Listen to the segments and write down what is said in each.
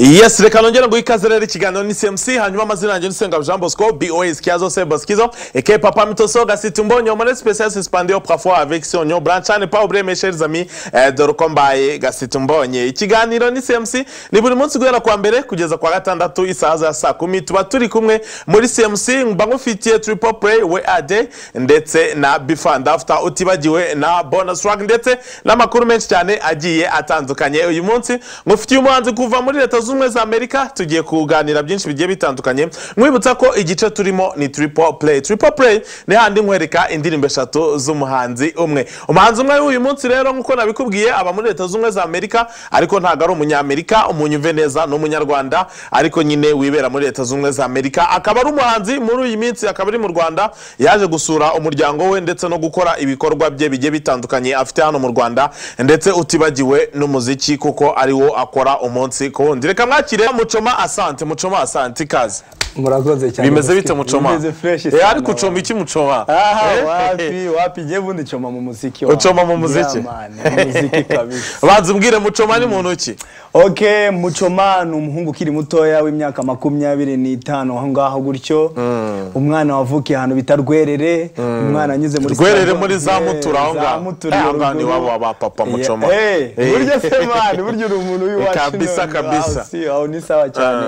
Yes, reka nongera ngo ikaze rero ikiganiro ni CMC. Hanyuma amazina yanjye ni Senga Jean Bosco BOS Kiazo se Boskizo eke Papa Mitoso Gasitumbo Nyomone spécial suspendu parfois avec son branch ne pas oublier, mes chers amis, dore ko mbaye Gasitumbonye. Ikiganiro ni CMC ni buri munsi guhera kwa mbere kugeza kwa gatandatu isaha za saa 10 tuba turi kumwe muri CMC. Mba ngufitiye triple play we ade ndetse na before and after, utibagiwe na bonus track ndetse n'amakuru menshi cyane agiye atandukanye. Uyu munsi ngufitiye umuhanzi kuva muri Leta Zunze Ubumwe za Amerika, tugiye kuganira byinshi bigiye bitandukanye. Mwibutsa ko igice turimo ni triple play. Triple play ni handi nkwereka indirimbo eshatu z'umuhanzi umwe. Umuhanzi umwe w'uyu munsi rero nkuko nabikubwiye aba muri Leta Zunze Ubumwe za Amerika, ariko ntago ari umunyamerika, umunyumve neza, ni umunyarwanda ariko nyine wibera muri Leta Zunze Ubumwe za Amerika. Akaba ari umuhanzi muri iyi minsi akaba ari mu Rwanda, yaje gusura umuryango we ndetse no gukora ibikorwa bye bigiye bitandukanye afite hano mu Rwanda, ndetse utibagiwe n'umuziki kuko ariwo akora umunsi ku wundi. Reka mwakire Muchoma. Asante Muchoma, asante, ikaze. Murakoze cyane. Bimeze bite Muchoma? Bimeze fresh. Eh, ariko ucoma iki Muchoma? Aha, wapi wapi, je bundi choma mu muziki wa. Ucoma mu muziki? Yeah, man, mu muziki kabisa. Banza umbwire Muchoma ni muntu ki? Okay, Muchoma ni umuhungu ukiri mutoya w'imyaka 25 aho ngaho gutyo. Umwana wavukiye ahantu bita Rwerere, umwana anyuze muri Rwerere muri za Mutura aho ngaho. Aho ngaho ni wabo wa papa Muchoma. Eh, burya se man, burya uri umuntu w'iwacu. Kabisa kabisa. Si, aho ni sawa cyane.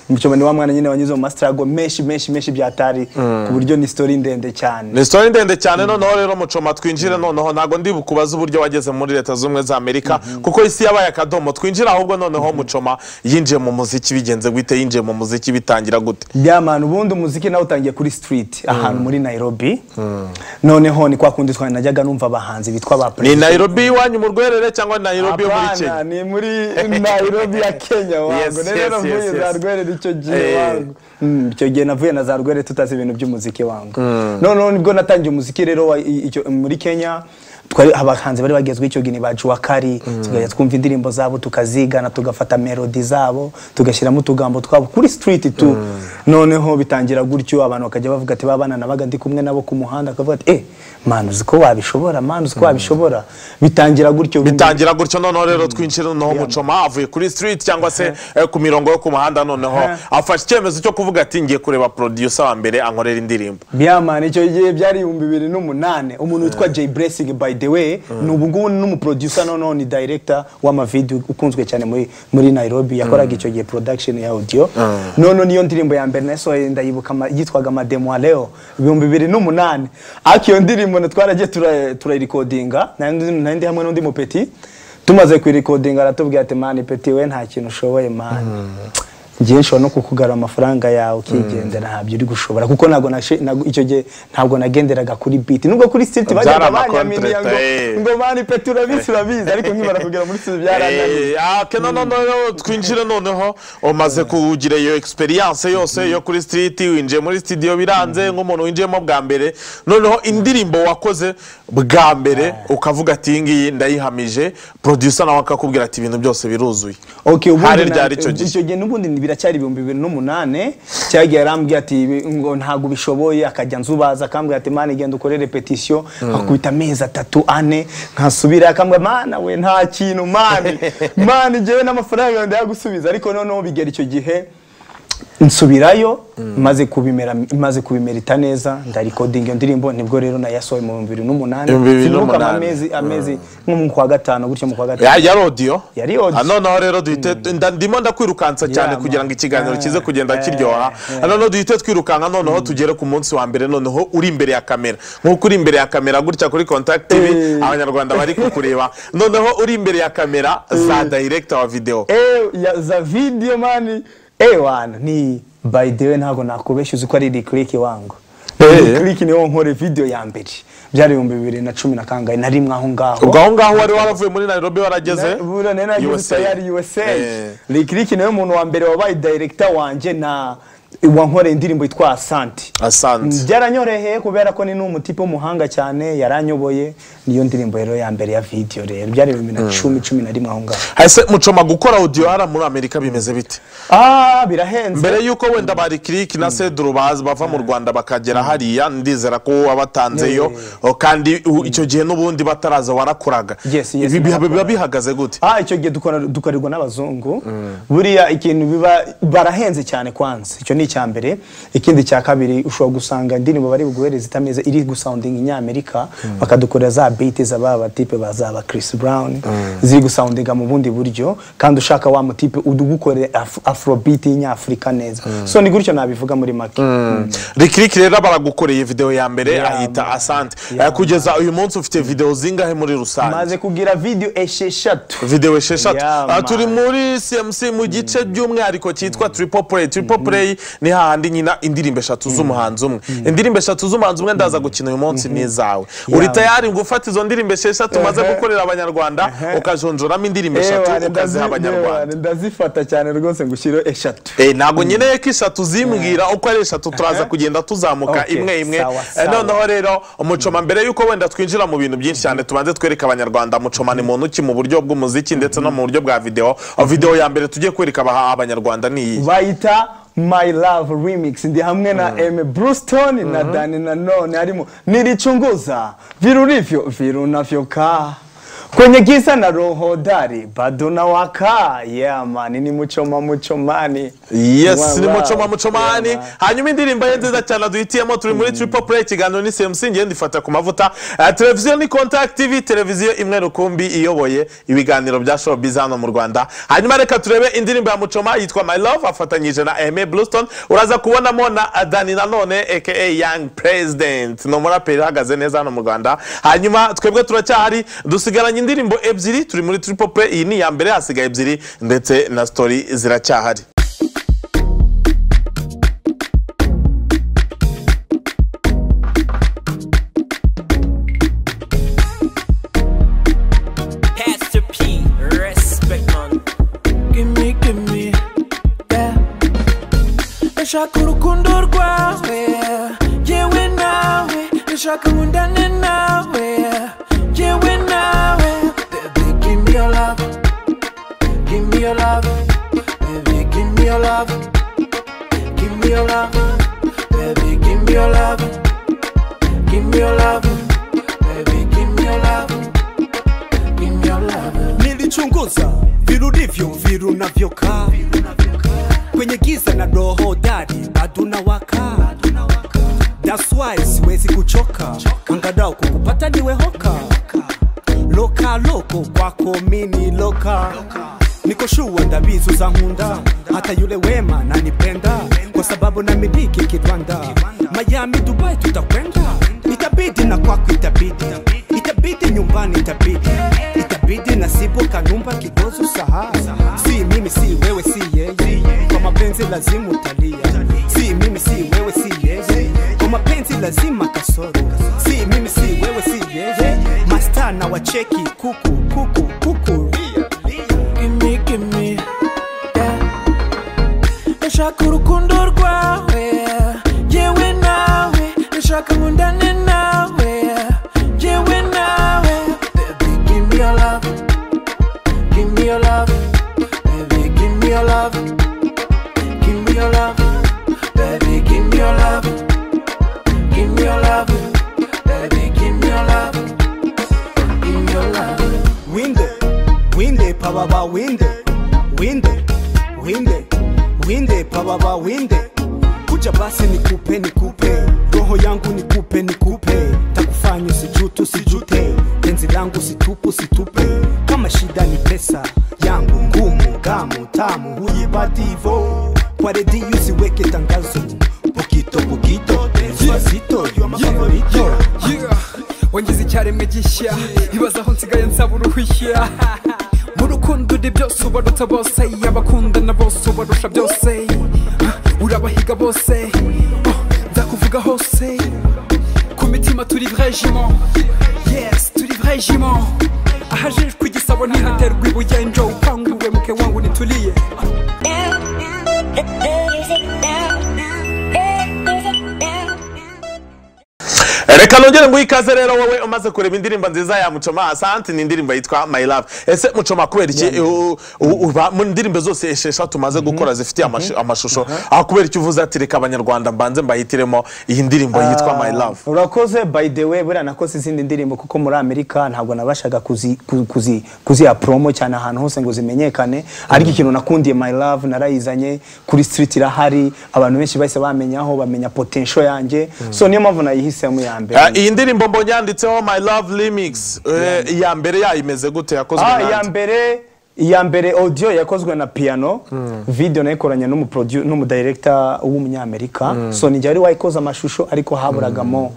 Muchoma ni wa mwana nyine wanyuze mu mastrago menshi menshi menshi byatari, ku buryo ni story ndende cyane. Ni story ndende cyane. Noneho rero Muchoma twinjire, noneho ntago ndi bukubaza uburyo wageze muri Leta Zunze Ubumwe za Amerika kuko isi yabaye akadomo. Twinjira ahubwo noneho Muchoma yinjiye mu muziki bigenze gute, yinjiye mu muziki bitangira gute? Yeah man, ubundi umuziki nawe utangiye kuri street ahantu muri Nairobi. Noneho ni kwa kundi twari najyaga numva abahanzi bitwa ba Ni Nairobi iwanyu mu Rwerere cyangwa Nairobi yo muri Kenya? Ni muri Nairobi ya Kenya wangu. Rero mvuye za Rwerere icyo gihe wangu. Icyo gihe navuye na za Rwerere tutazi ibintu by'umuziki wangu. Noneho nibwo natangiye umuziki rero muri Kenya. Twari abahanzi bari bagezwe icyo gihe ba Jua Kali, tugajya twumva indirimbo zabo tukazigana, tugafata melody zabo tugashyiramo utugambo twabo kuri street tu. Noneho bitangira gutyo, abantu bakajya bavuga ati babana nabaga ndi kumwe nabo ku muhanda, akavuga ati eh man uzi ko wabishobora, man uzi ko wabishobora. Bitangira gutyo, bitangira gutyo. Noneho rero twinjira noneho Muchoma avuye kuri street cyangwa se ku mirongo yo ku muhanda, noneho afashe icyemezo cyo kuvuga ati ngiye kureba producer wa mbere ankorera indirimbo. Yeah man, icyo gihe byari 2008, umuntu witwa Jay Blessing, by the way, nubu ngubu ni producer noneho ni director w'ama video ukunzwe cyane muri Nairobi, yakoraga icyo gihe production ya audio. Noneho niyo ndirimbo ya mbere nasohoye ndayibuka yitwaga Mademo Leo 2008. Ariko iyo ndirimbo twaragiye turayirecordinga, nandi hamwe n'undi mupeti, tumaze kuyirecordinga aratubwira ati man peti we nta kintu ushoboye man, ngiye nshobora no kukugara amafaranga yawe ukigendera, ntabyo uri gushobora kuko ntago icyo gihe ntabwo nagenderaga kuri beat, nubwo kuri street bajyaga banyaminiya ngo man peti urabizi urabizi, ariko nkimara kugera muri street byarananiye. Okay, no twinjire noneho umaze kugira iyo experience yose yo kuri street, winjiye muri studio biranze nk'umuntu winjiyemo bwa mbere, noneho indirimbo wakoze bwa mbere ukavuga ati iyi ngiyi ndayihamije, producer nawe akakubwira ati ibintu byose biruzuye. Okay, ubundi icyo gihe n'ubundi biracyari 2008 cyagiye arambwira ati ngo ntago bishoboye, akajya nzubaza akambwira ati man genda ukore repetition, akubita amezi 3 4 nkasubira, akambwira mana we nta kintu man man jewe n'amafaranga ndayagusubiza. Ariko noneho bigera icyo gihe nsubirayo maze kubimerita neza, ndarecording iyo ndirimbo, nibwo rero nayasohoye mu 2008, sinuka amezi nko mu kwa gatanu gutyo, mu kwa gatanu. Yari audio, yari audio. Noneho rero duhite ndimo ndakwirukansa cyane kugira ngo ikiganiro kize kugenda kiryoha. Noneho duhite twirukanka, noneho tugere ku munsi wa mbere, noneho uri imbere ya kamera, nkuko uri imbere ya kamera gutya kuri Contact TV abanyarwanda bari kukureba, noneho uri imbere ya kamera za director wa video za video man. Wana ni by the way ntago nakubeshya uzi ko ari click wangu. Click niwo nkore video ya mbere byari 2010 na kangahe na rimwe aho ngaho. Ubwo aho ngaho wari waravuye muri Nairobi warageze USA. Yari USA. Click niwe muntu wa mbere wabaye director wanje na Wankoreye indirimbo yitwa Asante. Asante. Byaranyoreheye kubera ko ni n'umutipe w'umuhanga cyane, yaranyoboye. Niyo ndirimbo rero ya mbere ya video rero byari 2010 11 aho ngaho. Hase Muchoma, gukora audio hara muri Amerika bimeze bite? Birahenze. Mbere yuko wenda bari Click na Cedro baza bava mu Rwanda bakagera hariya, ndizera ko wabatanzeyo kandi icyo gihe n'ubundi bataraza warakoraga. Yes, Ibi biba bihagaze gute? Icyo gihe dukorerwa n'abazungu. Buriya ikintu biba barahenze cyane kwanza. Icyo ni icya mbere. Ikindi cya kabiri, ushobora gusanga indirimbo bari buguhereza itameze, iri gusounding inyamerika, bakadukorera za beat z'aba batipe bazaba Chris Brown, ziri gusoundinga mu bundi buryo, kandi ushaka wa mutipe udugukorera afrobeat y'inyafurika neza. So ni gutyo nabivuga muri make. Lick rero baragukoreye video ya mbere ahita Asante. Kugeza uyu munsi ufite video zingahe muri rusange? Maze kugira video 6. Video 6. Yeah, man. Turi muri CMC mu gice by'umwihariko cyitwa Triple Play. Triple Play ni hahandi nyina indirimbo 3 z'umuhanzi umwe. Indirimbo 3 z'umuhanzi umwe ndaza gukina uyu munsi ni izawe. Uri tayari ngo ufate izo ndirimbo 6 umaze gukorera abanyarwanda ukajonjoramo indirimbo 3 ukaziha abanyarwanda? Ndazifata cyane rwose ngushyire 3. Ntabwo nkeneye ko 3 zimbwira uko ari 3, turaza kugenda tuzamuka imwe imwe. Noneho rero Muchoma, mbere yuko wenda twinjira mu bintu byinshi cyane, tubanze twereka abanyarwanda Muchoma ni muntu ki mu buryo bw'umuziki ndetse no mu buryo bwa video. Video ya mbere tugiye kwereka abanyarwanda ni iyi. Bayita My Love Remix. Ndi hamwe na M Brewston na Dani Nanone, harimo nilichunguza virurivyo virunavyokaa kwenye giza na roho dari bado na waka. Yeah man, ni Muchoma Muchomani. Yes, ni Muchoma Muchomani. Hanyuma indirimbo ye nziza cyane duhitiyemo, turi muri Triple Play, ikiganiro ni CMC, ngiye ndifata ku mavuta. Televiziyo ni Contact TV, televiziyo imwe rukumbi iyoboye ibiganiro bya showbiz hano mu Rwanda. Hanyuma reka turebe indirimbo ya Muchoma yitwa My Love afatanyije na Aime Bluestone. Uraza kubonamo na Dani Nanone aka Young President, no muraperi ahagaze neza hano mu Rwanda. Hanyuma twebwe turacyahari, dusigaranye indirimbo 2, turi muri Triple Play, iyi ni ya mbere, hasigaye 2 ndetse na story ziracyahari. Pastor P, respect man. Give me, yeah. Ndashaka urukundo rwawe, yewe nawe, ndashaka nkundane nawe, yewe nawe. Baby, give me your love, give me your love, baby, give me your love, give me your love, baby, give me your love, give me your love, baby, give me your love, give me your love. Nilichunguza virudivyo virunavyokaa kwenye giza na roho dari bado na waka. That's why siwezi kuchoka, angalau kukupata niwe hoka. Loka loko kwako mini loka, niko sure ndabizi uzankunda, hata yule wema nanipenda kwa sababu namiliki Kirwanda. Miami, Dubai tutakwenda, itabidi na kwako itabidi, itabidi nyumbani itabidi, itabidi nasibu kanumba kidozo saha. Si mimi si wewe si yeye, kwa mapenzi lazima utalia. Si mimi si wewe si yeye, kwa mapenzi lazima kasoro. Si mimi si wewe si yeye, master na wacheki kuku kuku kuku. Give me, yeah. Ndashaka urukundo rwawe, yewe nawe, ndashaka nkundane nawe, yewe nawe. Baby, give me your love, give me your love, baby, give me your love, give me your love, baby, give me your love, give me your love, baby, give me your love, give me your love. Winde, winde, pababa, winde, winde, winde, winde, pababa, winde. Kuja basi nikupe, nikupe, roho yangu nikupe, nikupe, takufanya usijute, usijute, penzi langu situpu, situpe, kama shida ni pesa yangu ngumu, gamu, tamu, huyibadivo, kwa redio usiweke tangazo, poquito, poquito, despacito, you are my favorito. Yeah, wangize icyaremwe gishya, ibaza aho nsigaye nsaba uruhushya. Mu rukundo uri byose ubaruta bose, abakundana bose ubarusha byose, urabahiga bose, nzakuvuga hose. Ku mitima turi vrai jument, yes turi vrai jument. Ahajejwe igisabo ntihaterwa ibuye, njo ukanguwe muke wangu nituliye. Down, the music down. Nongere ngo ikaze rero wowe umaze kureba indirimbo nziza ya Muchoma Asante, ni indirimbo yitwa My Love. Ese Muchoma, kubera iki uba mu ndirimbo zose 6 umaze gukora zifitiye amashusho, aho kubera iki uvuze ati reka abanyarwanda mbanze mbahitiremo iyi ndirimbo yitwa My Love? Urakoze. By the way, buriya nakoze izindi ndirimbo kuko muri Amerika ntabwo nabashaga kuziha promo cyane ahantu hose ngo zimenyekane, ariko ikintu nakundiye My Love, narayizanye kuri street, irahari, abantu benshi bahise bamenyaho, bamenya potential yanjye, so niyo mpamvu nayihisemo ya mbere. Iyi ndirimbo mbonye yanditseho My Love Remix, iya mbere yayimeze gute, yakozwe Iya nande? mbere, iya mbere audio yakozwe na piano, video nayikoranye n'umudirector w'umunyamerika, so ni wari wayikoze amashusho, ariko haburagamo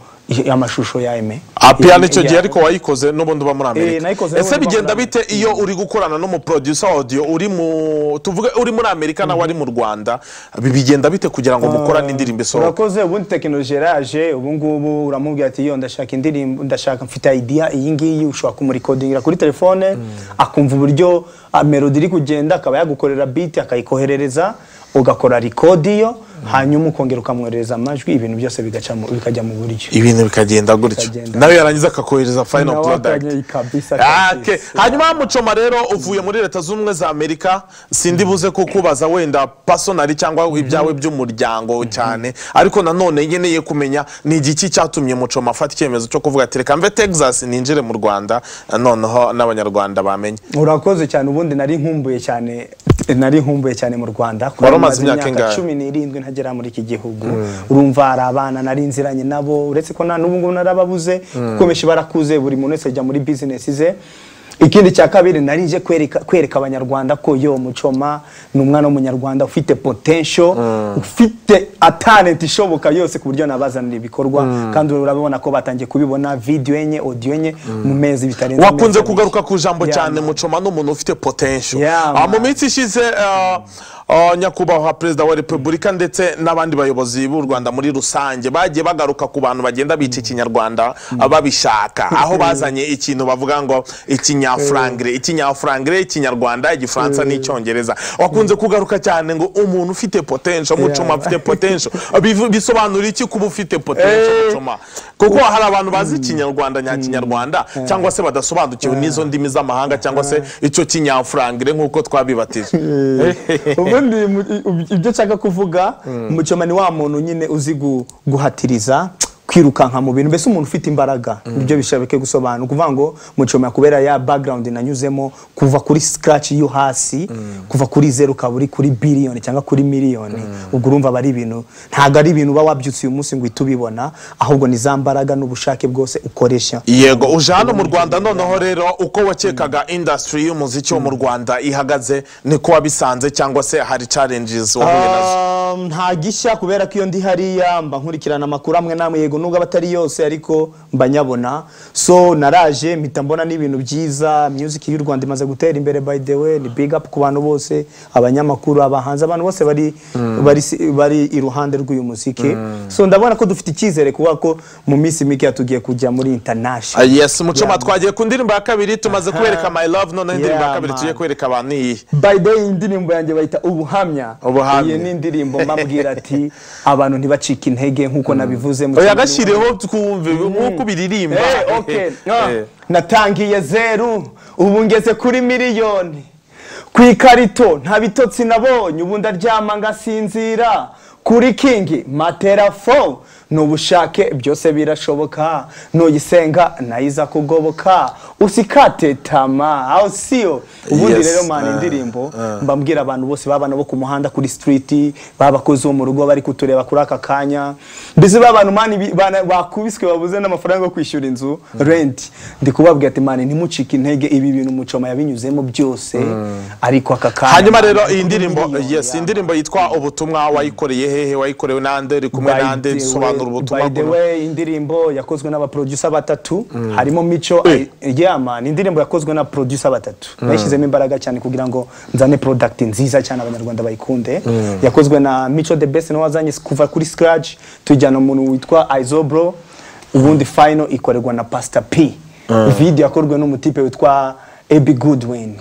amashusho ya Aime. Piano icyo gihe ariko wayikoze n'ubundi uba muri Amerika? Nayikoze Ese n'ubundi mba bigenda muri bite iyo uri gukorana n'umuproducer audio uri mu, tuvuge uri muri Amerika nawe ari mu Rwanda, bigenda bite kugira ngo mukorane indirimbo isohoke? Urakoze. Ubundi tekinoloji yaraje, ubu ngubu uramubwira ati: "Yo, ndashaka indirimbo, ndashaka, mfite idea iyi ngiyi." Ushobora kumurikodingira kuri telefone, akumva uburyo melody iri kugenda, akaba yagukorera beat, akayikoherereza, ugakora record yo, hanyuma ukongera ukamwoherereza amajwi, ibintu byose bikajya mu buryo. Ibintu bikagenda gutyo. Bikagenda. Nawe yarangiza akakohereza final Nawe product. Kabisa, Okay. kabisa. Hanyuma Muchoma rero, uvuye muri Leta Zunze Ubumwe za Amerika, sindi buze kukubaza wenda personally cyangwa ibyawe by'umuryango cyane, ariko nanone nkeneye kumenya ni igiki cyatumye Muchoma afata icyemezo cyo kuvuga ati: "Reka mve Texas ninjire mu Rwanda, noneho n'abanyarwanda bamenye." Urakoze cyane. Ubundi nari nkumbuye cyane, nari nkumbuye cyane mu Rwanda. Wari umaze imyaka ingahe? 17 ntagera muri iki gihugu. Urumva hari abana nari nziranye nabo, uretse ko nta n'ubu ngubu narababuze, kuko benshi barakuze, buri muntu wese ajya muri business ze. Ikindi cya kabiri, nari nje kwereka abanyarwanda ko yo Muchoma ni umwana w'umunyarwanda ufite potential, ufite a talent ishoboka yose, ku buryo nabazanira ibikorwa, kandi urabibona ko batangiye kubibona, video enye, audio enye mu mezi bitarenze Wakunze amezi 2. kugaruka ku ijambo cyane, man. Muchoma ni umuntu ufite potential. Yeah, Mu man. minsi ishize nyakubahwa Perezida wa Repubulika ndetse n'abandi bayobozi b'u Rwanda muri rusange bagiye bagaruka ku bantu bagenda bica ikinyarwanda babishaka, aho bazanye ikintu bavuga ngo ikinyafurangire, ikinyafurangire, ikinyarwanda, igifaransa n'icyongereza. Wakunze kugaruka cyane ngo umuntu ufite potential, Muchoma afite potential. Bisobanura iki kuba ufite potential, Muchoma? Kuko hari abantu bazi ikinyarwanda nyakinyarwanda cyangwa se badasobanukiwe n'izo ndimi z'amahanga cyangwa se icyo kinyafurangire nk'uko twabibatije. Ubundi ibyo nshaka kuvuga, Muchoma ni wa muntu nyine uzi guhatiriza, kwirukanka mu bintu, mbese umuntu ufite imbaraga. Nibyo bishabike gusobanura. Ukuvuga ngo Muchoma, kubera ya background nanyuzemo, kuva kuri scratch yo hasi, kuva kuri zero ukaba uri kuri biliyoni cyangwa kuri miliyoni, ubwo urumva aba ari ibintu, ntabwo ari ibintu uba wabyutse uyu munsi ngo uhite ubibona, ahubwo ni za mbaraga n'ubushake bwose ukoresha. Yego, uje hano mu Rwanda noneho rero, uko wakekaga industry y'umuziki wo mu Rwanda ihagaze niko wabisanze, cyangwa se hari challenges wahuye nazo? Nta gishya, kubera ko iyo ndi hariya mba nkurikirana amakuru amwe n'amwe, yego nubwo aba atari yose, ariko mba nyabona. So naraje mpita mbona n'ibintu byiza, music y'u Rwanda imaze gutera imbere. By the way, ni big up ku bantu bose, abanyamakuru, abahanzi, abantu bose bari iruhande rw'uyu muziki. So ndabona ko dufite icyizere kuba ko mu minsi mike tugiye kujya muri international. Yes, Muchoma, twagiye ku ndirimbo ya kabiri. Tumaze kubereka My Love, noneho indirimbo ya kabiri man. tugiye kwereka abantu iyi? By the way, indirimbo yanjye bayita Ubuhamya. Ubuhamya. Iyi ni indirimbo mbabwira ati abantu ntibacike intege nk'uko nabivuze mu Oya, gashyireho twumve nk'uko ubiririmba. Okay. Natangiye zeru, ubu ngeze kuri miliyoni. Ku ikarito nta bitotsi nabonye, ubu ndaryama ngasinzira. Kuri kingi matera fo nubushake byose birashoboka, nuyisenga nayiza kugoboka, usikate tama aho siyo ubundi. Rero man, indirimbo mbambwira abantu bose, babana bo ku muhanda, kuri street, babakozi bo mu rugo bari kutureba kuri aka kanya, mbese babantu man bakubiswe, babuze n'amafaranga yo kwishyura inzu, rent, ndi kubabwira ati: "Man, ntimucike intege." Ibi bintu Muchoma yabinyuzemo byose, ariko aka kanya Hanyuma rero man, iyi kuri ndirimbo, miliyoni, yes, indirimbo yitwa Ubutumwa wayikoreye hehe, wayikorewe nande, uri kumwe By nande? the Sobanura ubutumwa By the buno. way, indirimbo yakozwe n'abaproducer batatu, harimo Mico. Yeah man, indirimbo yakozwe na producer batatu. Nayishyizemo imbaraga cyane kugira ngo nzane product nziza cyane, abanyarwanda bayikunde. Yakozwe na Mico The Best, nawe wazanye kuva kuri scratch, tujyana umuntu witwa Izobro, ubundi final ikorerwa na Pastor P. Video yakorwe n'umutipe witwa Abby Goodwin,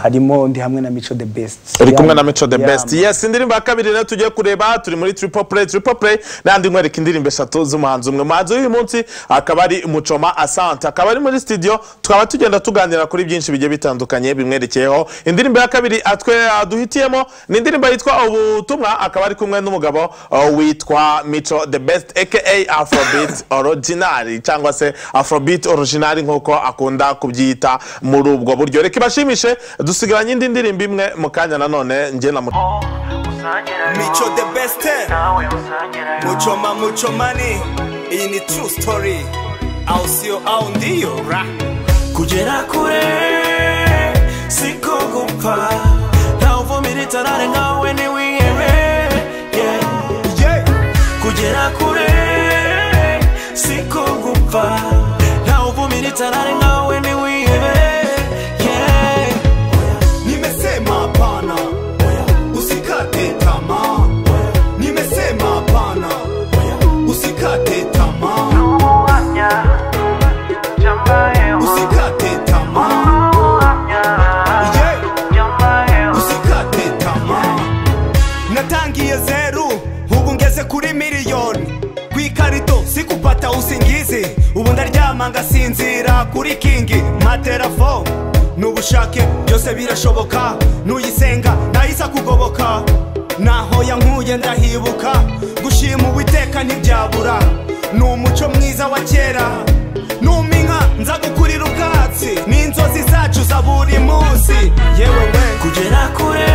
harimo ndi hamwe na Mico The Best. Uri kumwe na Mico The Best. Yes, indirimbo ya kabiri rero tugiye kureba, turi muri Triple Play. Triple Play n'andi nkwereka indirimbo eshatu z'umuhanzi umwe. Umuhanzi w'uyu munsi akaba ari Muchoma Asante, akaba ari muri studio, tukaba tugenda tuganira kuri byinshi bigiye bitandukanye bimwerekeyeho. Indirimbo ya kabiri atwe duhitiyemo ni indirimbo yitwa Ubutumwa, akaba ari kumwe n'umugabo witwa Mico The Best aka Afrobeat Original, cyangwa se Afrobeat Original nk'uko akunda kubyita muri ubwo buryo. Reka ibashimishe, dusigaranye indi ndirimbo imwe mu kanya nanone njye na Mico The Best, Muchoma Muchomani. Iyi ni true story, au sio au ndio ra. Kugera kure siko gupfa, ntawuvumira itarare nkawe ntiwihebe. Yeah. Kugera kure siko gupfa, ntawuvumira itarare nkawe ntiwihebe. Yeah. Nimesema hapana, usikate tamaa. Nimesema hapana, usikate tamaa. Usikate tamaa. Yeah. Usikate tamaa. Natangiye zeru, ubu ngeze kuri miliyoni. Kwikarito sikupata usingizi, ubu ndaryama ngasinzira kuri kingi. Materafo n'ubushake byose birashoboka, nuyisenga nahise kugoboka. Naho yankuye ndahibuka, gushima Uwiteka ntibyabura. Ni umuco mwiza wa kera, numinka nza gukurira ubwatsi, n'inzozi zacu za buri munsi. Yewe we, Kugera kure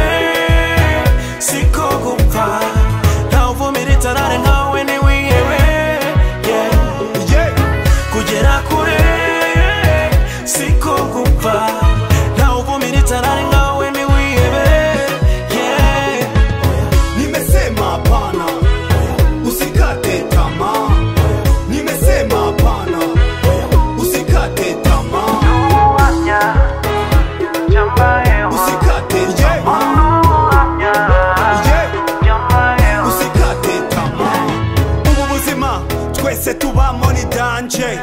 siko gupfa, ntawuvumira itarare nkawe ntiwihebe. Yeah. yeah. Kugera kure siko gupfa, ntawuvumira itarare nkawe ntiwihebe. Yeah. Nimesema hapana, usikate tamaa. Nimesema hapana, usikate tamaa. Usikate tamaa. Yeah. Usikate tamaa. Ubu buzima twese tubamo ni danje.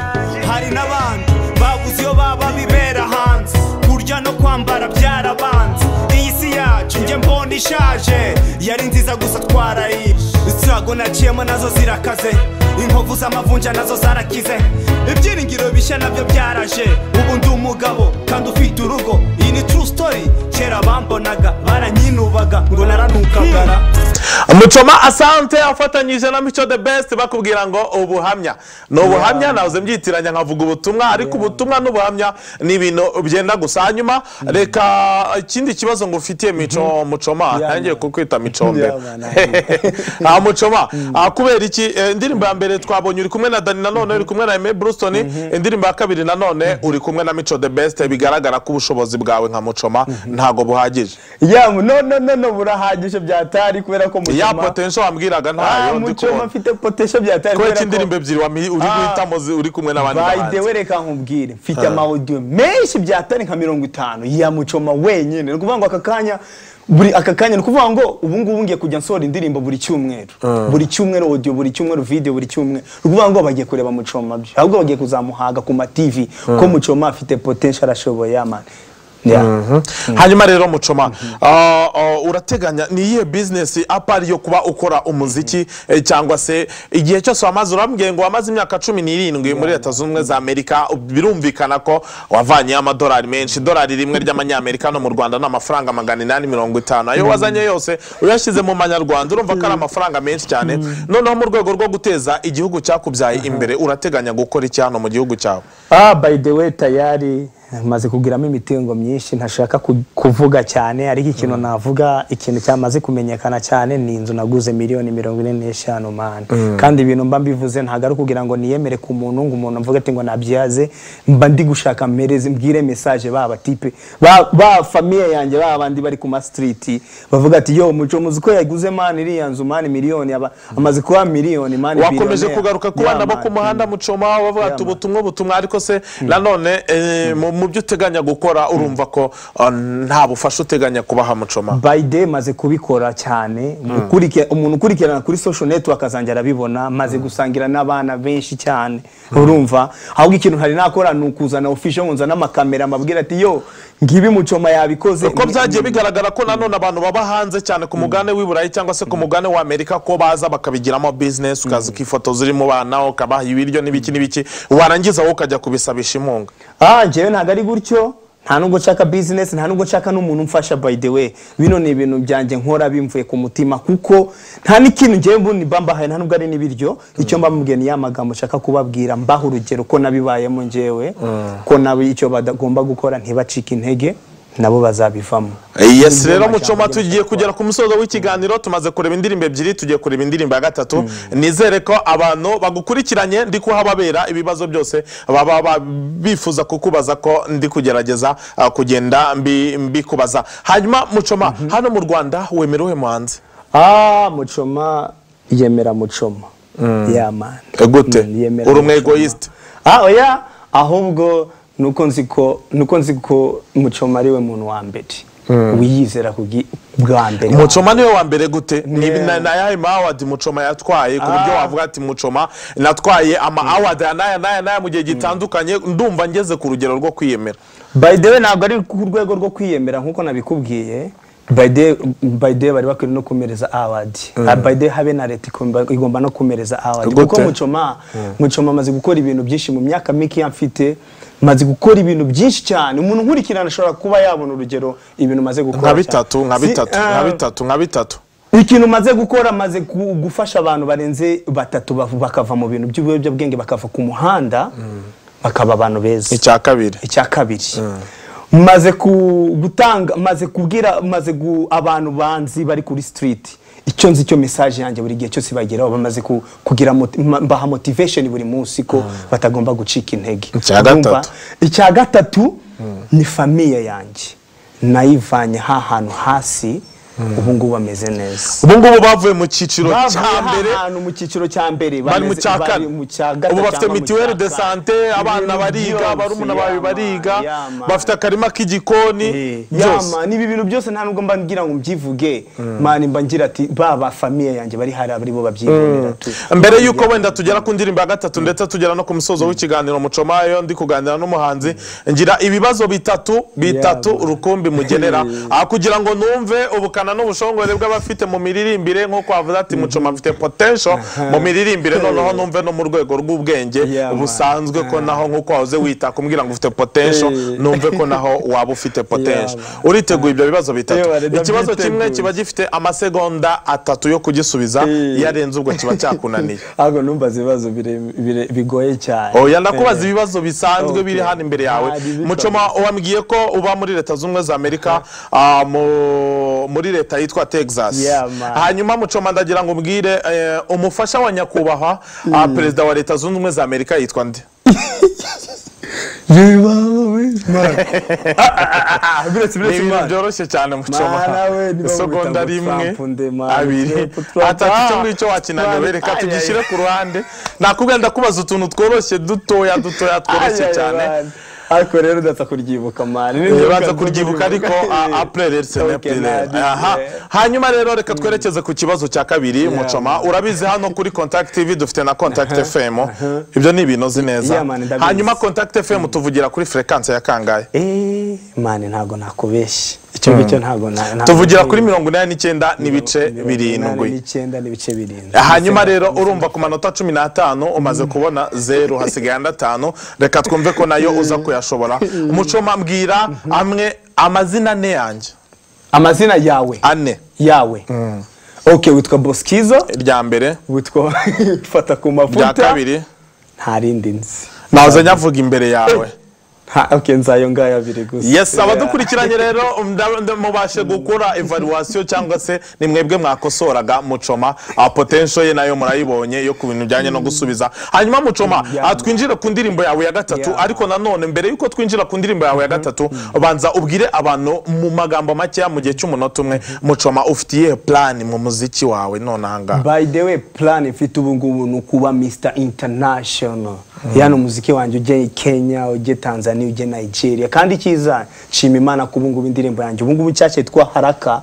Hari n'abandi babuze iyo baba bibera hanze, kurya no kwambara byarabanze. Iyi si yacu njye mbona ishaje, yari nziza gusa twarayibye. Isirago naciyemo nazo zirakaze, inkovu z'amavunja nazo zarakize. Ibyiringiro bishya nabyo byaraje, ubu ndi umugabo kandi ufite urugo. Iyi ni true story, kera bambonaga baranyinubaga ngo naranukagara. Muchoma Asante afatanyije na Mico The Best bakubwira ngo ubuhamya ni ubuhamya. Nahoze mbyitiranya nkavuga ubutumwa, ariko ubutumwa n'ubuhamya ni ibintu byenda gusa. Hanyuma reka ikindi kibazo ngo ufitiye Mico, Muchoma, ntangiye kukwita Mico mbere. Yeah, Muchoma, kubera iki indirimbo ya mbere twabonye uri kumwe na Dani, nanone uri kumwe na Aime Bruston, indirimbo ya kabiri nanone uri kumwe na Mico The Best, bigaragara ko ubushobozi bwawe nka Muchoma ntago buhagije? Yeah, no no no no, burahagije byatari, kubera ko Muchoma ya potential wambwiraga ntayo ndi Muchoma kubona. mfite potential byatari, kubera ko indirimbo ebyiri uri guhitamo uri kumwe n'abandi By the bahanzi. way, reka nkubwire, mfite ama audio menshi byatari nka 50 ya Muchoma wenyine. Ni ukuvuga ngo aka kanya, buri aka kanya, ni ukuvuga ngo ubu ngubu ngiye kujya nsohora indirimbo buri cyumweru, buri cyumweru audio, buri cyumweru video, buri cyumweru. Ni ukuvuga ngo bagiye kureba Muchoma byo, ahubwo bagiye kuzamuhaga ku ma TV ko Muchoma afite potential, arashoboye man. Yeah. Hanyuma rero Muchoma, urateganya ni iyihe business apart yo kuba ukora umuziki, cyangwa se igihe cyose wamaze, urambwiye ngo wamaze imyaka 17 muri Leta Zunze Ubumwe za Amerika, birumvikana ko wavanye amadolari menshi. Idolari rimwe ry'amanyamerika no mu Rwanda ni amafaranga 850. Ayo wazanye yose uyashyize mu manyarwanda urumva ko ari amafaranga menshi cyane. Noneho mu rwego rwo guteza igihugu cyakubyaye imbere, urateganya gukora iki hano mu gihugu cyawe? By the way, tayari maze kugiramo imitungo myinshi ntashaka kuvuga cyane, ariko ikintu navuga, ikintu cyamaze kumenyekana cyane ni inzu naguze miliyoni 45 man. Kandi ibintu mba mbivuze ntago ari kugira ngo niyemere ku muntu, ngo umuntu mvuge ati ngo nabyaze, mba ndi gushaka mpereze mbwire message ba type ba famille yanjye, ba bandi bari ku ma street bavuga ati yo Muco muzi ko yaguze man iriya nzu man miliyoni, amaze kuba miliyoni man. Wakomeje kugaruka ku bana bo ku muhanda Muchoma, bavuga ati ubutumwa ubutumwa, ariko se nanone Mu byo uteganya gukora, urumva ko nta bufasha uteganya kubaha, Mucoma? By day maze kubikora cyane. Umuntu ukurikirana kuri social network azanjye arabibona, maze gusangira n'abana benshi cyane. Urumva, ahubwo ikintu ntari nakora ni ukuzana official, ngo nzane amakamera, amabwira ati: "Yo, ngibi Mucoma yabikoze." Uko byagiye bigaragara ko nanone abantu baba hanze cyane ku mugabane w'i Burayi cyangwa se ku mugabane wa Amerika, ko baza bakabigiramo business, ukaza ukifotoza uri mu bana, ukabaha ibiryo n'ibiki n'ibiki, warangiza wowe ukajya kubisabisha inkunga. Ah, njyewe ntabwo ari gutyo. Nta nubwo nshaka business, nta nubwo nshaka n'umuntu umfasha. By the way, bino ni ibintu byanjye nkora bimvuye ku mutima, kuko nta n'ikintu njyewe mbundi mba mbahaye, nta nubwo ari n'ibiryo. Icyo mbamubwiye ni ya magambo nshaka kubabwira, mbaha urugero ko nabibayemo njyewe, ko nabo icyo bagomba gukora, ntibacike intege, nabo bazabivamo. Yes. Nibyo Rero majambo Mucoma, njye tugiye nshaka. kugera ku musozo w'ikiganiro. Tumaze kureba indirimbo ebyiri, tugiye kureba indirimbo ya gatatu. Nizere ko abantu bagukurikiranye ndi kuhababera ibibazo byose baba bifuza kukubaza, ko ndi kugerageza kugenda mbikubaza. Hanyuma Mucoma, hano mu Rwanda wemera uwe muhanzi? Ah, Mucoma yemera Mucoma, yeah man. Gute? Yemera Uri umu Mucoma. egoyiste? Ah, oya, ahubwo nuko nzi ko Mucoma ari we muntu wa mbere wiyizera bwa mbere. Mucoma niwe wa mbere gute? Ni na yahe ma award Mucoma yatwaye ku buryo wavuga ati: "Mucoma natwaye ama award aya n'aya n'aya n'aya mu gihe gitandukanye, ndumva ngeze ku rugero rwo kwiyemera"? By the way, ntabwo ari ku rwego rwo kwiyemera nk'uko nabikubwiye. By the way, bari bakwiye no kumereza award. Ah, by the way, habe na leta igomba no kumereza award. Gute? Kuko Mucoma amaze gukora ibintu byinshi mu myaka mike mfite. Maze gukora ibintu byinshi cyane, umuntu nkurikirana ashobora kuba yabona urugero ibintu maze gukora Nka cyane. bitatu, nka bitatu, nka bitatu, nka bitatu. Ikintu maze gukora, maze gufasha abantu barenze batatu bakava mu bintu by'ibiyobyabwenge, bakava ku muhanda, bakaba abantu beza. Icya kabiri? Icya kabiri, maze gutanga, maze kubwira, maze abantu banzi bari kuri street, icyo nzi cyo, message yanjye buri gihe cyose bageraho, bamaze kugira mbaha motivation buri munsi ko batagomba gucika intege. Icya Urumva? gatatu? Icya gatatu ni famille yanjye, nayivanye ha hantu hasi, ubu ngubu bameze neza. Ubu ngubu bavuye mu cyiciro Bavuye cya mbere, hantu mu cyiciro cya mbere, bari mu cya bari kane. mu cya gatatu Ubu bafite cyangwa mu mutuelle cya de kane. santé, abana Ibintu bariga, byose, barumuna bawe yama, bariga, yama. bafite akarima k'igikoni, byose. Yama, niba ibintu byose nta nubwo mba ngira ngo mbyivuge man, mba ngira ati ba famille yanjye bari hari ari bo babyibonera tu. Mbere y'uko wenda tugera ku ndirimbo ya gatatu ndetse tugera no ku musozo w'ikiganiro, Mucoma, yo ndi kuganira n'umuhanzi ngira ibibazo bitatu bitatu rukumbi mugenera aha kugira ngo numve ubukana n'ubushongore bw'abafite mu miririmbire, nk'uko wavuze ati Mucoma afite potential mu miririmbire, noneho numve no mu rwego rw'ubwenge Yeah, man. busanzwe, ko naho nk'uko wahoze wita kumbwira ngo ufite potential, numve ko naho waba ufite potential. Man. Uriteguye ibyo bibazo bitatu? Yeah, man, Ikibazo kimwe ndabyiteguye. kiba gifite amasegonda 3 yo kugisubiza. Iyo arenze ubwo kiba cyakunaniye. Ahubwo numva ibibazo bigoye cyane. Oya, ndakubaza ibibazo bisanzwe biri hano imbere yawe. Nta bibi. Mucoma, wambwiye ko uba muri Leta Zunze Ubumwe za Amerika, muri leta yitwa Texas. Yeah, man. Hanyuma Mucoma, ndagira ngo umbwire umufasha wa nyakubahwa perezida wa Leta Zunze Ubumwe za Amerika yitwa nde? Biretse Ni biretse ibintu man. byoroshye cyane, Mucoma. Mana we, niba Isegonda bamwita ngo rimwe, Trump nde, man. abiri, Trump, Trump. atatu. Icyo ngicyo wakinaniwe, Man, reka ay, tugishyire ay. ku ruhande. Nakubwira, ndakubaza utuntu tworoshye, dutoya dutoya, tworoshye Ay, ay, cyane. man. Ariko rero udatsa kuryibuka man. Ubanza kuryibuka, ariko après rero ce n'est Okay, plus nadi, aha. Hanyuma rero reka twerekeze ku kibazo cya kabiri. Mucoma, urabizi hano kuri Contact TV dufite na Contact FM, ibyo ni ibintu uzi neza? Yeah, man, ndabizi. Hanyuma Contact FM tuvugira kuri fréquence ya kangahe? Eh man, ntago nakubeshya, icyo ngicyo ntago Tuvugira kuri 89.7. 89.7. Hanyuma rero urumva ku manota 15 umaze kubona 0, hasigaye andi 5. Reka twumve ko nayo uza kuyashobora. Mucoma, mbwira amwe amazina ane yanjye. Amazina yawe? Ane. Yawe, okay, witwa Boskizo. Irya mbere. Witwa Fata ku Irya Mavuta. kabiri. Nta rindi nzi. Naza nyavuga imbere yawe. Okay, nzayo ngayo abiri gusa. Yes, abadukurikiranye rero mubashe gukora evaluation cyangwa se ni mwebwe mwakosoraga Mucoma. Potential ye nayo murayibonye yo ku bintu bijyanye no gusubiza. Hanyuma Mucoma, twinjire ku ndirimbo yawe ya gatatu. Ariko nanone mbere yuko twinjira ku ndirimbo yawe ya gatatu, banza ubwire abantu mu magambo makeya mu gihe cy'umunota umwe, Mucoma, ufite iyihe plan mu muziki wawe none aha ngaha? By the way, plan mfite ubu ngubu ni ukuba Mr International. Yani umuziki wanjye ujye Kenya, ujye Tanzania, ujye Nigeria. Kandi cyiza nshima Imana ko ubungubu indirimbo yanjye ubungubu nshyashya yitwa Haraka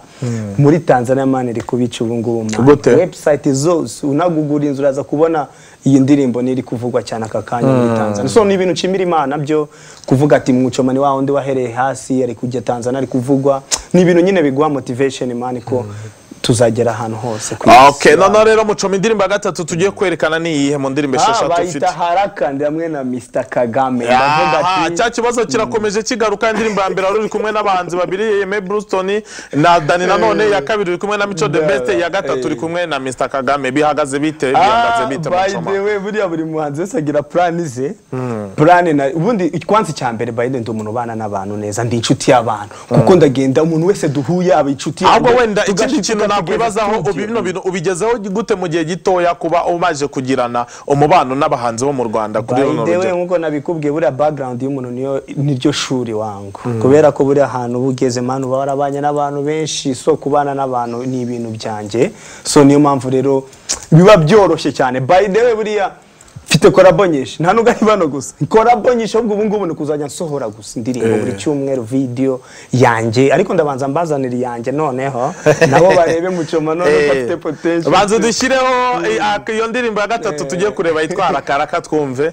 muri Tanzania man iri kubica ubungubu man. Website zose unagugura inzu uraza kubona iyi ndirimbo niri kuvugwa cyane aka kanya muri Tanzania. So ni ibintu nshimira Imana byo kuvuga ati Muchoma ni wa wundi wahereye hasi ari kujya Tanzania ari kuvugwa. Ni ibintu nyine biguha motivation man ko tuzagera ahantu hose. Okay, none rero Muchoma indirimbo ya gatatu tugiye kwerekana ni iyihe mu ndirimbo esheshatu ufite? Bayita Haraka ndi hamwe na Mr Kagame. Ndavuga ati cya kibazo kirakomeje kigaruka. Indirimbo ya mbere uri kumwe n'abahanzi babiri Aime Bluestone na Dani Nanone, ya kabiri uri kumwe na Mico The Best, ya gatatu uri kumwe na Mr Kagame. Bihagaze bite? Bihagaze bite Muchoma? By the way, buriya buri muhanzi wese agira plan ze. Plan na ubundi kwanza cya mbere by the way ndi umuntu ubana n'abantu neza, ndi inshuti y'abantu. Kuko ndagenda umuntu wese duhuye aba inshuti yanjye. Ahubwo wenda ikindi kintu nakwibazaho, bino bintu ubigezeho gute mu gihe gitoya kuba umaje kugirana umubano n'abahanzi bo mu Rwanda kuri runo rugero? Nkuko nabikubwiye buriya background y'umuntu niyo niryo shuri wangu. Kubera ko buriya ahantu bugeze man uba warabanye n'abantu benshi, so kubana n'abantu ni ibintu byanjye. So niyo mpamvu rero biba byoroshye cyane. By the way buriya mfite collabo nyinshi, nta nubwo ari bano gusa, collabo nyinshi ahubwo ubu ngubu ni kuzajya nsohora gusa indirimbo buri cyumweru video yanjye, ariko ndabanza mbazanira yanjye noneho nabo barebe Muchoma none ko afite potential. Banza dushyireho iyo ndirimbo ya gatatu tugiye kureba yitwa Haraka twumve.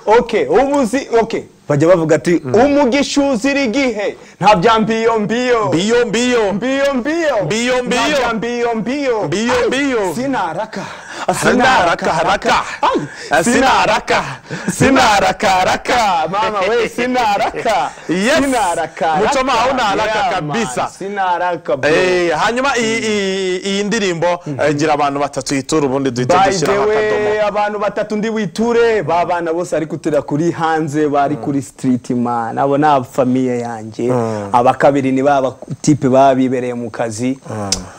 Okay, ubuzi okay. Bajya bavuga ati umugisha uzira igihe nta bya mbiyo mbiyo mbiyo mbiyo mbiyo mbiyo mbiyo mbiyo nta bya mbiyo mbiyo mbiyo mbiyo sinaraka sinaraka haraka sinaraka sinaraka haraka mama we sinaraka sinaraka. Muchoma hauna haraka kabisa. Sinaraka bro. Hanyuma iyi ndirimbo gira abantu batatu yitura ubundi duhite dushyiraho akadomo. Abantu batatu ndi witure babana bose ari kutira kuri hanze bari kuri street man, abo na famille yanjye. Abakabiri ni baba type babibereye mu kazi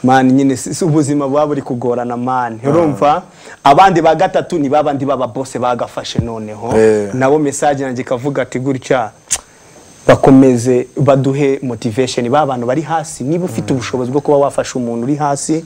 man, nyine ubuzima bwa buri kugorana man, urumva. Abandi ba gatatu ni babandi baba boss bagafashe noneho nabo message yanjye kavuga ati gutya bakomeze baduhe motivation babantu bari hasi. Niba ufite ubushobozi bwo kuba wafasha umuntu uri hasi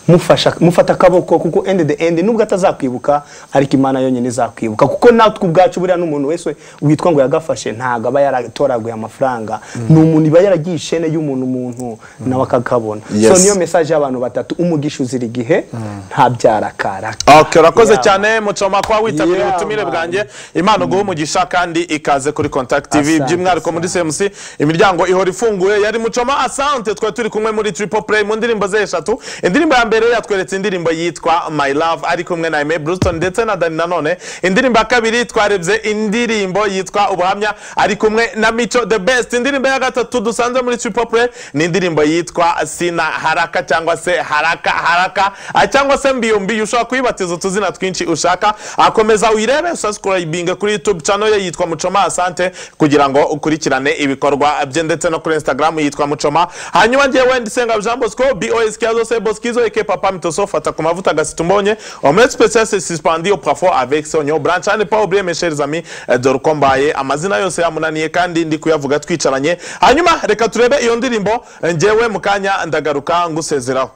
mufasha, mufata akaboko, kuko end the end nubwo atazakwibuka ariko Imana yonyine izakwibuka. Kuko natwe ubwacu buriya n'umuntu wese witwa ngo yagafashe ntago aba yaratoraguye amafaranga, ni umuntu iba yaragiye ishene y'umuntu umuntu nawe akakabona. So niyo message y'abantu batatu, umugisha uzira igihe nta byarakaraka. Okay, urakoze cyane Muchoma kwa witabiriye ubutumire bwanjye. Imana uguhe umugisha kandi ikaze kuri Contact TV by'umwihariko muri CMC imiryango ihora ifunguye. Yari Muchoma Asante, twari turi kumwe muri Triple Play mu ndirimbo ze eshatu. Indirimbo ya mbere yatweretse indirimbo yitwa My Love ari kumwe na Aime Bluestone ndetse na Dani Nanone. Indirimbo ya kabiri twarebye indirimbo yitwa Ubuhamya ari kumwe na Mico The Best. Indirimbo ya gatatu dusanze muri Triple Play ni indirimbo yitwa Sina Haraka cyangwa se Haraka Haraka cyangwa se Mbiyo Mbiyo. Ushobora kuyibatiza utuzina twinshi ushaka. Akomeza uyirebe, subscribe kuri YouTube channel ye yitwa Muchoma Asante kugira ngo ukurikirane ibikorwa bye, ndetse no kuri Instagram yitwa Muchoma. Hanyuma ngewe Ndisenga Jean Bosco BOS Kiazo se Boskizo eke Papa Mitoso fata ku mavuta gasita umbonye omelette spéciale c'est suspendu au plafond avec son branch. Ne pas oublier mes chers amis dore ko mbaye amazina yose yamunaniye kandi ndi kuyavuga twicaranye. Hanyuma reka turebe iyo ndirimbo, ngewe mukanya ndagaruka ngusezeraho.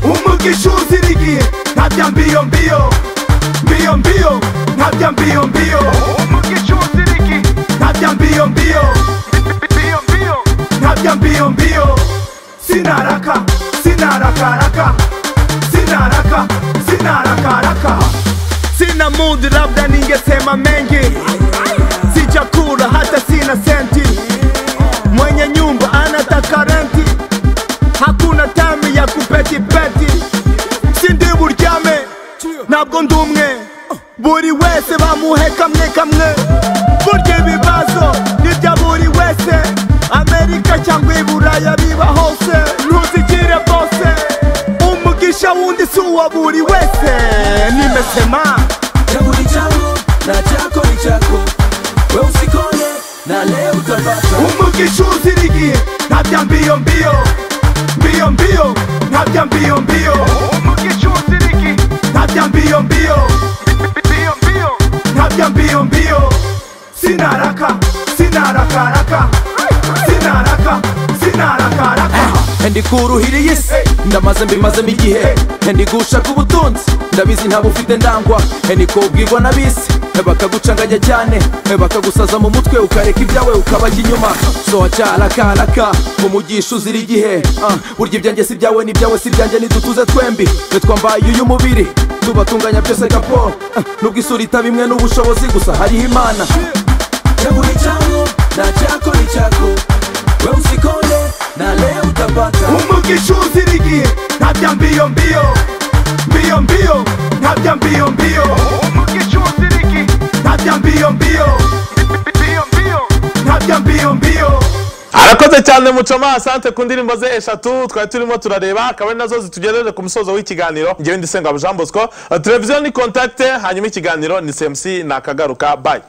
Umugisha uzira igihe nta bya mbiyo mbiyo mbio mbio ntabya mbio mbio. Umugisha uzira igihe ntabya mbio mbio mbio mbio ntabya mbio mbio. Sinaraka sinarakaraka sinaraka sinarakaraka. Sina mudu labda ningesema mengi, sijakula hata sina senti. Mwenye nyumba anataka renti, hakuna time ya kupeti peti. Sindi buryame ntabwo ndumwe, buri wese bamuhe kamwe kamwe. Burya ibibazo nibya buri wese, Amerika cyangwa Iburaya biba hose. Ntuzigire bose, umugisha wundi si uwa buri wese. Nimesema changu ni changu na chako ni chako, we usikone na leo utapata. Umugisha uzira igihe ntabya mbio mbio mbio mbio ntabya mbio mbio. Umugisha uzira igihe ntabya mbio mbio mbio mbio ntabya mbio mbio. Sinaraka. Sinarakaraka, sinaraka, sinarakaraka. Ndi kuruhira iyi si, ndamaze mbimazemo igihe. Ndi gushaka ubutunzi, ndabizi ntabwo ufite ndangwa. Ndi kubwirwa n'abisi bakagucanganya cyane, bakagusaza mu mutwe ukareka ibyawe ukabajya inyuma. So cyarakaraka umugisha uzira igihe. Burya ibyanjye si ibyawe n'ibyawe si ibyanjye, nidutuze twembi twambaye uyu mubiri tubatunganya byose kapo. Nubwo isura itaba imwe n'ubushobozi gusa hariho Imana. Changu ni changu na chako ni chako, we usikonde na leo utapata. Umugisha uzira igihe, ntabya mbiyo mbiyo, mbiyo mbiyo, ntabya mbiyo mbiyo. Umugisha uzira igihe, ntabya mbiyo mbiyo, mbiyo mbiyo, ntabya mbiyo mbiyo. Arakoze cyane Muchoma, asante ku ndirimbo ze eshatu twari turimo turareba, akaba ari nazo zitugejeje ku musozo w'ikiganiro. Njyewe ndi Sengabo Jean Bosco, televiziyo ni Contact, hanyuma ikiganiro ni CMC, nakagaruka, bye.